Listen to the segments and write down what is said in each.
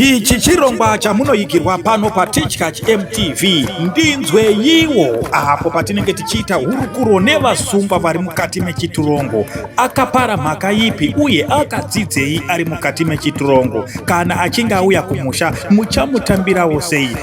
Ichi chirongwa chamunoigirwa pano paTichkach MTV ndinzweiwo apo patinenge tichiita hurukuro nevasungwa vari mukati mechitirongo. Akapara mhaka ipi uye akadzidzei ari mukati mechitirongo? Kana achinge auya kumusha muchamutambirawo sei?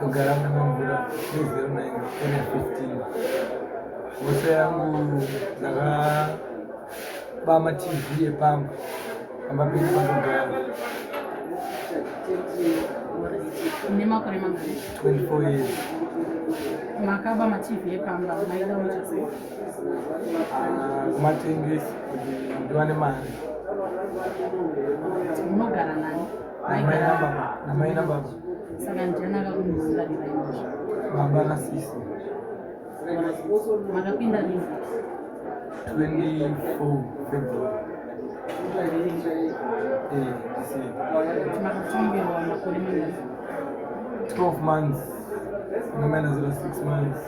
Ndogara muna Mamvura 309 area 15. Mhosva yangu, ndakaba maTV epamba pamba pedu pandogara. Une makore mangani? 24 years. Makaba maTV epamba, maida kuita sei? Ah, kumatengesi kuti ndiwane mari. Munogara nani? Namai nababa, namai nababa. Saka ndiani akakumhangarira izvozvo? Baba nasisi. Makapinda rini? 24 February. Eh, this year. Makatongerwa makore mangani? 12 months. Ndamaina 6 months.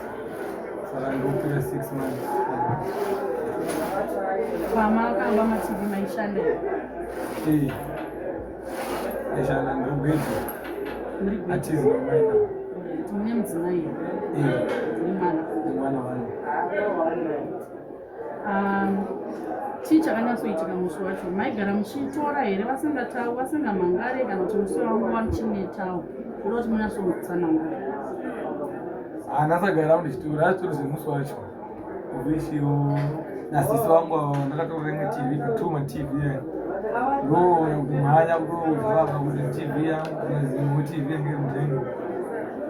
Saka ndopira 6 months. Pamakaba maTV maishanda here? Eh. Ndashanda, ndiri Muri gweja? Atizi mamaina. Alright, mune mudzimai here? Eh, Nemwana? Mwana wangu. Chii chakanyatsoitika musi wacho? Maigara muchitora here vasingatau, vasingamhangare, kana kuti musi wangu wamuchinetawo kuda kuti munyatsotsanangura? Handasagara ndichitora, achitori zvemusi wacho. Obviously nasisi vangu ava ndakatorenga TV, two maTV aya. Ndo kumhanya kutoziva kuti TV yangu nazimwe TV yange iri mudenga.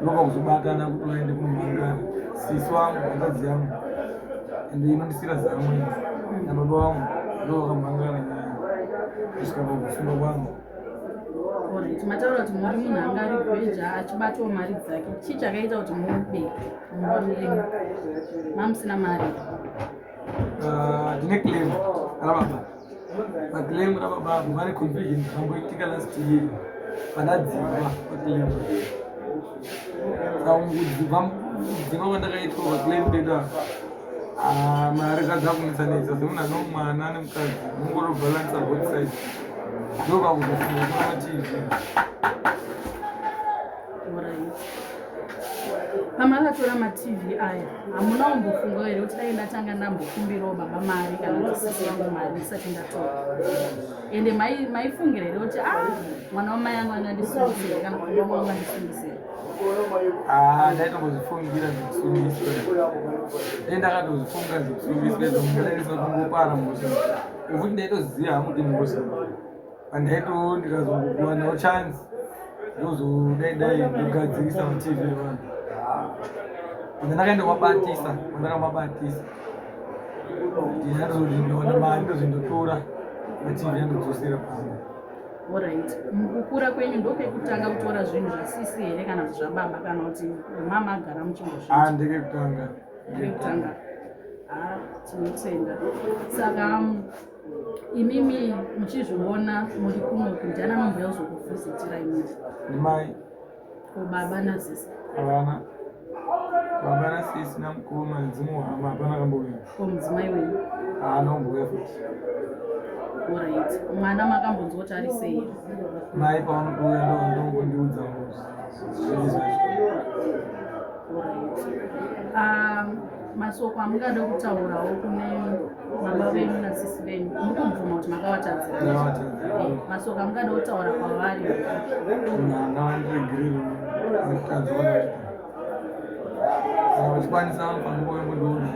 Ndopakuzobatana kuti uende kunomhangara. Sisi wangu, hanzvadzi yangu, ende inondisira zamwe, nababa vangu ndo vakamhangara nyaya kusvika pakusungwa kwangu. Alright, mataura kuti muri munhu anga ari gweja achibatawo mari dzake. Chii chakaita kuti mube mumba menyu mamusina mari? Ah, ndine claim rababa. Paclaim rababa apo pane confusion zvakamboitika last year pandadzingwa paclaim. Saka mukudzingwa kwandakaitwa paclaim pedu apa, ah, mari kadzakunetsanetsa semunhu ano mwana nemukadzi, mungorobhalansa both sides. Ndokakuzofunga kuona TV. Alright. Pamakatora maTV aya, hamuna kumbofunga here kuti dai ndatanga ndambokumbirawo baba mari kana kuti sisi vangu mari ndisati ndatora? Ende maifungira here kuti a mwana wamai angu angandisungisire kana kuti baba vangu angandisungisire? Ah, ndaitombozvifungira zvekusungiswa. Dai ndakatozvifunga zvekusungiswa izvo, ndaisina kungopara mhosva. Nekuti ndaitoziva hangu kuti mhosva. Pandaito ndikazongokuwanawo chance, ndozodai dai ndogadzirisa maTV evanhu. Ende ndakaenda kumabatisa, ndakamabatisa. Ndinatozoti ndawana mari, ndozindotora maTV andodzosera pamba. Alright, mukukura kwenyu ndopekutanga kutora zvinhu zvasisi here kana kuti zvababa, kana kuti mama agara muchimbozviita? Ah, ndekekutanga. Ndekekutanga. Ah, tinotenda. Saka imimi muchizviona muri kuno, ndiani anomboya kuzokuvhizitira imimi? Ndimai. Ko baba nasisi? Havana. Baba nasisi namukoma dzimuhama hapana kambouya. Ko mudzimai wenyu? Haana kumbouya futi. Alright, mwana makambonzwa kuti ari sei here? Mai pavanotouya ndongondiudza zviri zvacho. Alright. Masoko amungada kutaurawo kune baba venyu nasisi venyu, muri kubvuma kuti makavatadzira? Ndakavatadzira. Masoko amungada kutaura kwavari? Ngavandiregerere nekutadza kwakaita. Kana vachikwanisa, vanofanira kuuya kundiona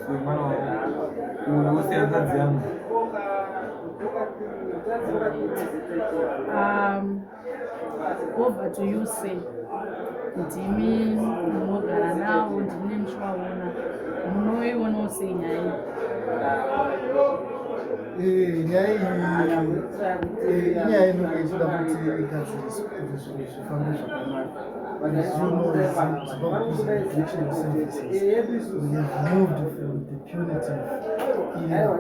semwana wavo uyo wose, hanzvadzi yangu. Over to you, say ndimi munogara navo, ndimi muchivaona, munoionawo sei nyaya iyi? Nyaya iyi inyaya inenge ichida kuti igadziriswe kuti zvinhu zvifambe zvakanaka. As you know, Zimbabwe Prison Correctional Services, we have moved from the punitive era.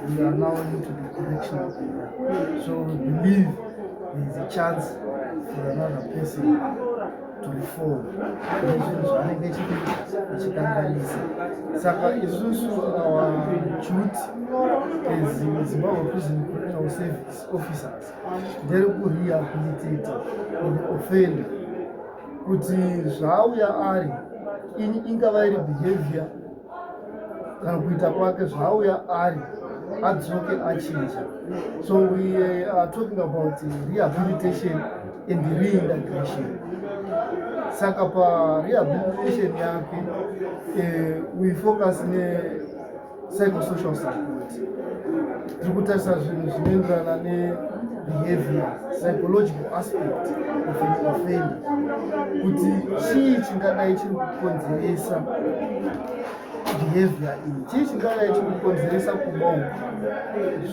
We are now into the correctional era. So we believe there is a chance for another person. To reform nezvinhu zvaanenge achikanganisa. Saka isusu, our duty as Zimbabwe Prison Correctional Service officers nderekurehabilitate an offender kuti zvaauya ari, ingava iri behavior kana kuita kwake, zvaauya ari, adzoke achinja. So we are talking about rehabilitation and reintegration. Saka parehabilitation yake, we focus nepsychosocial support. Tiri kutarisa zvinhu zvinoenderana nebehavior, psychological aspect of an offender, kuti chii chingadai chiri kukonzeresa behavior iyi, chii chingadai chiri kukonzeresa kuba uku,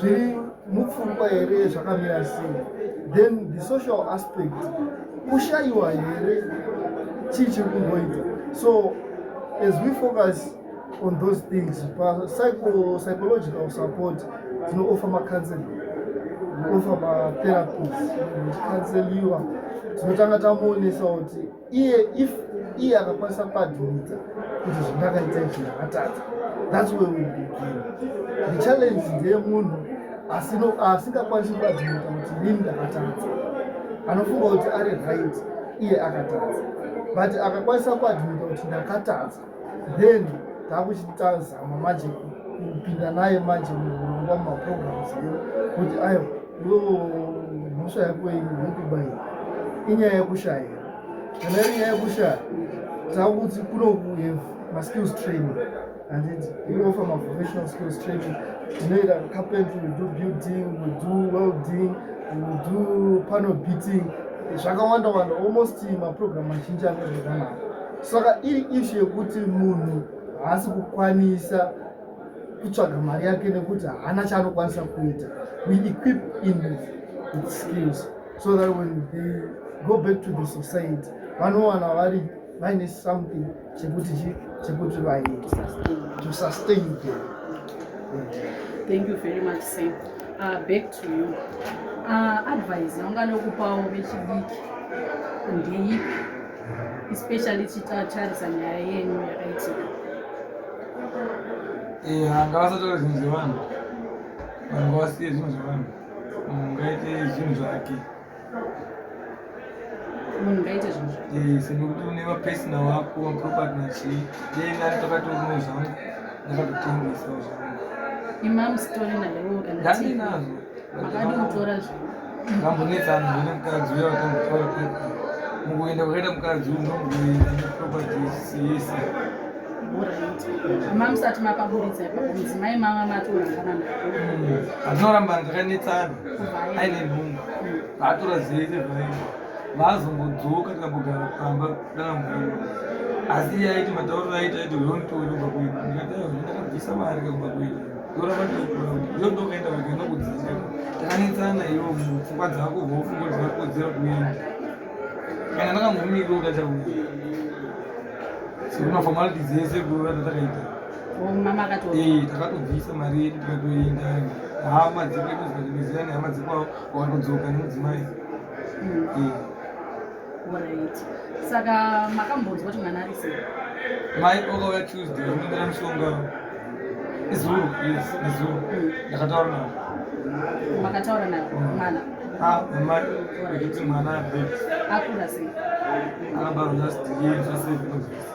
zviri mupfungwa here, zvakamira sei. Then the social aspect, kushayiwa here, chii chiri kungoita. So as we focus on those things psychological support, tinooffer macounseling, tinooffer matherapies, muchicounseliwa. Tinotanga tamuonesa kuti iye, if iye akakwanisa kuadmita kuti zvindakaita izvi ndakatadza, that's where we begin. The challenge ndeyemunhu asingakwanisi kuadmita kuti inini ndakatadza, anofunga kuti ari right, iye akatadza. But akakwanisa kuadmita kuti ndakatadza, then takuchitazama manje kupinda naye manje muurongwa, mumaprograms edu, kuti aiwa, iwewo mhosva yako iyi yekuba iyi inyaya yekushaya. Kana iri nyaya yekushaya, takuti kunoku have maskills training, handiti? We offer mavocational skills training. Tinoita carpentry, we do building, we do welding, we do panel beating, zvakawanda wanda, almost maprogram mazhinji anoenderana nayo. Saka iri issue yekuti munhu haasi kukwanisa kutsvaga mari yake nekuti haana chaanokwanisa kuita, we equip in with skills so that when they go back to the society, vanowana vari vaine something chekuti chekuti vaite to sustain them. Thank you very much, sir. Back to you. Advice yaunganokupawo vechidiki ndeipi, especially tichitarisa nyaya yenyu yakaitika? Ngavasatora zvinhu zvevanhu. Vanhu ngavasiye zvinhu zvevanhu. Munhu ngaite zvinhu zvake. Munhu ngaite zvinhu zvake. Sekuti une mapersonal wako, maproperty nachii. Dei nani takatorino zvangu, ndakatotengesawo zvangu. Imamusitori nayo kana? Ndandinazvo. Makadi kutora zvinhu? Ngambonetsana zvene mukadzi uya, watambotaura pepa. Mukuenda kwakaita mukadzi uyu, ndomukuenda neproperty yese. Alright, mamusati mapaburitsa ipapo, mudzimai mama matorangana nayo? Hatinorambana, takanetsana aine nhumbu. Vaatora zvese zvaida, vazongodzoka, tikambogara pamba danambuya. Asi iye aiti, matauriro aiti uyonditori kubva kwedu. Ndikati aiwa, ndakabvisa mari kakubva kwedu, ndoramba ndikura kuti iyo ndokaenda wega inokudzinga. Takanetsana. Iwo mupfungwa dzako vofunga kuti zvakakodzera kuenda, kana ndakambomirira kuti achauya sekumaformalities ese kuura takaita. Mama akatora? Takatobvisa mari yedu, tikatoenda. Hama dzekwedu zikatobeziva nehama dzekwavo, wakatodzoka nemudzimai. Alright, saka makambonzwa kuti mwana ari sei? Mai wakauya Tuesday, unoendera mushonga izuro. Yes, izuro ndakataura navo. Makataura nayo mwana? Ah, mai ekuti mwana abet. Akura sei? Akabarwa last year, 7 August,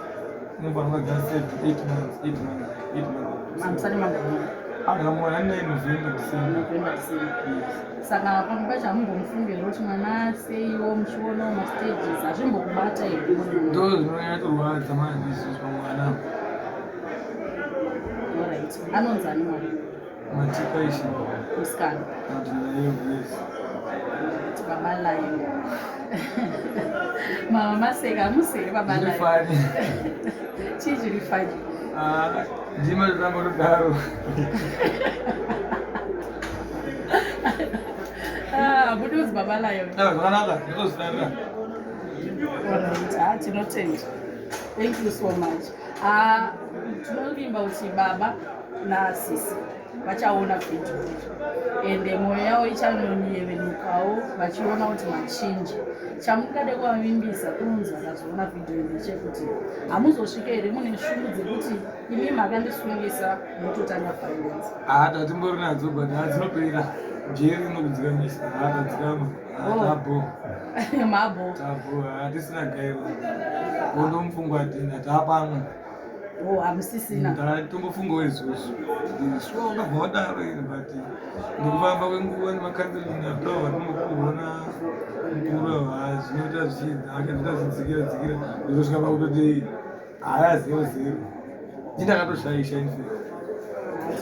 unofanira kugara 7, 8 months, 8 months, 8 months. Hamusati mamboona? Akamuona 9 November, December. November, December. Yes. Saka pamwe pacho hamumbomufungi kuti mwana seiwo, muchionawo mastages, hazvimbokubata here? Ndo zvinonyatorwadza manje izvozvo pamwana. Alright, anonzi ani mwana? Matipa ishi. Musikana? Kana kuti nayo, yes. Baba Lion. Mama maseka, hamuseri baba Zviri Lion? Funny. Chii chiri funny? Ah, ndima totamba todaro. Ah, buduzi baba Lion. Ah, zvakanaka, ndotozvidarira. Alright, ah, tinotenda. Thank you so much. Ah, tinovimba kuti baba nasisi Vachaona vhidhiyo ende mwoyo yavo ichanonyevenukawo vachiona kuti machinja. Chamungade kuvavimbisa kunonzi vakazoona vhidhiyo ndechekuti hamuzosvike here mune shungu dzekuti imi makandisungisa mototanga violence? Haa, tatimbori nadzo, but haa, dzinopera. Jeri rinokudzikamisa. Haa, tadzikama. Haa, tabo. Mabo. Tabo. Haa, tisina gairo hondo mupfungwa hatina, taapamwe. Oh, hamusisina. Ndatombofungawo izvozvo, shuwa ungabva wadaro here? But nekufamba kwenguva nemacounseling atova vatombopuhwa namukuru, haa, zvinoita zvichidzaka, zvinoita zvichidzikira dzikira, zvozosvika pakutoti haya, zero zero. Ndindakatoshaisha in fact.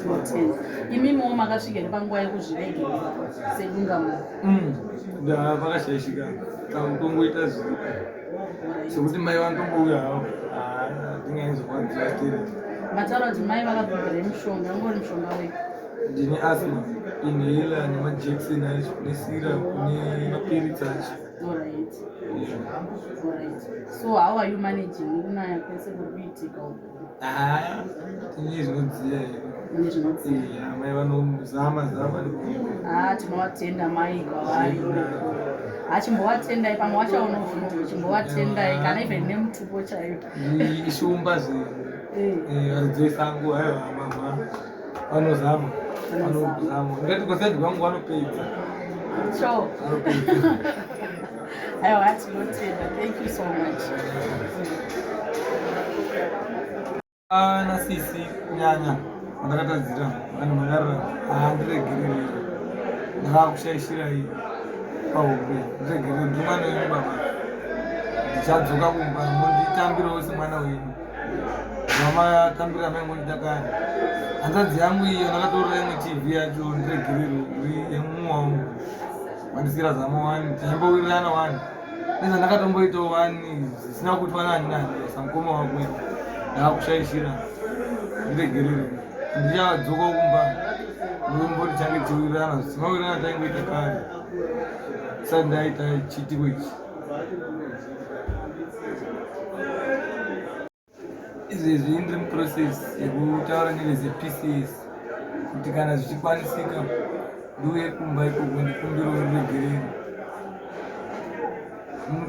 Tinotenda. Imimiwo makasvika here panguva yekuzviregerera sedungamunhu? Pakashaishika, kakutongoita zviripo sekuti mai vanotombouya havo, ndingaizokwanzivatiri. Mataura kuti mai vakabhadhara mishonga, ngori mushonga wei? Ndine asthma inhaler nemajekiseni acho nesyrup nemapiritsi acho. Alright. So how are you managing nekunaya kwese kuri kuitika uku? Haa, tine zvinodziya here. Mune zvinodziya. Iya, mai vanozama zama. Ah, tinovatenda mai kwavari. Achimbovatendai, pamwe vachaona vhidhiyo, chimbovatendai kana even nemutupo chaiyo. Ishumba zve. Varidzi vesango, aiwa, mama vanozama, vanozama. Ndingati kuside kwangu vanopedza. Sure. Vanopedza. Aiwa, tinotenda. Thank you so much. Ana sisi kunyanya vandakatadzira, vanhu makarara, handiregererei, ndakakushaishirai pahombe, ndiregerere. Ndiri mwana wenyu baba, ndichadzoka kumba, munditambirawo semwana wenyu vamatambira maingondita kare. Hanzvadzi yangu iyo ndakatorera imwe TV yacho, ndiregerere, uri yemumwe wangu wandisira zamo wani, tichimbowirirana wani nezvandakatomboitawo wani zvisina kuitwa nani nani samukoma wako. Ndakakushaishira, ndiregerere. Ndichadzoka kumba, ndomboti change tiwirirana zvisina taingoita kare tisati ndaita chiitiko ichi. Izvezvi ndiri muprocess yekutaura neveZPCS kuti kana zvichikwanisika ndiuye kumba ikoko ndikumbirawo ruregerero.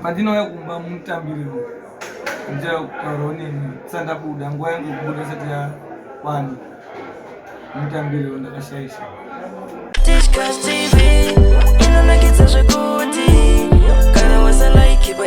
Pandinouya kumba mutambiriro, ndichakutaurawo nemi tisati ndabuda, nguva yangu yekubuda isati yakwana. Mutambiriro, ndakashaisha. Tichkach TV inonakidza zvekuti kana wasalike pa